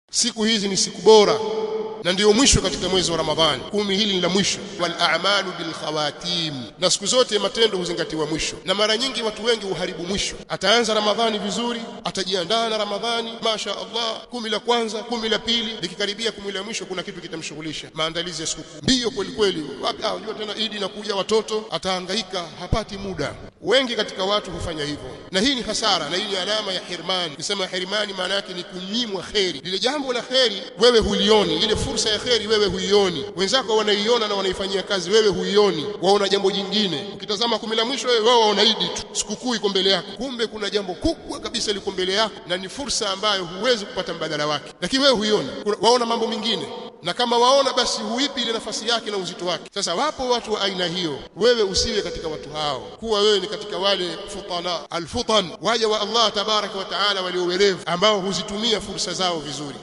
Siku hizi ni siku bora na ndiyo mwisho katika mwezi wa Ramadhani. Kumi hili ni la mwisho. Wal a'malu bil khawatim, na siku zote matendo huzingatiwa mwisho, na mara nyingi watu wengi huharibu mwisho. Ataanza Ramadhani vizuri, atajiandaa na Ramadhani, masha Allah, kumi la kwanza, kumi la pili, likikaribia kumi la mwisho kuna kitu kitamshughulisha, maandalizi ya sikukuu, mbio kweli kweli. Wapi? Unajua tena Idi inakuja, watoto, atahangaika, hapati muda. Wengi katika watu hufanya hivyo, na hii ni hasara, na hii ni alama ya hirmani. Kisema hirmani maana yake ni kunyimwa kheri. Lile jambo la kheri wewe hulioni, ile fursa ya kheri wewe huioni, wenzako wanaiona na wanaifanyia kazi, wewe huioni, waona jambo jingine. Ukitazama kumi la mwisho wewe wao waona Idi tu, sikukuu iko mbele yako, kumbe kuna jambo kubwa kabisa liko mbele yako, na ni fursa ambayo huwezi kupata mbadala wake, lakini wewe huioni, waona mambo mengine, na kama waona basi huipi ile nafasi yake na uzito wake. Sasa wapo watu wa aina hiyo, wewe usiwe katika watu hao, kuwa wewe ni katika wale futana alfutan, waja wa Allah tabaraka wa taala waliowerevu, ambao huzitumia fursa zao vizuri.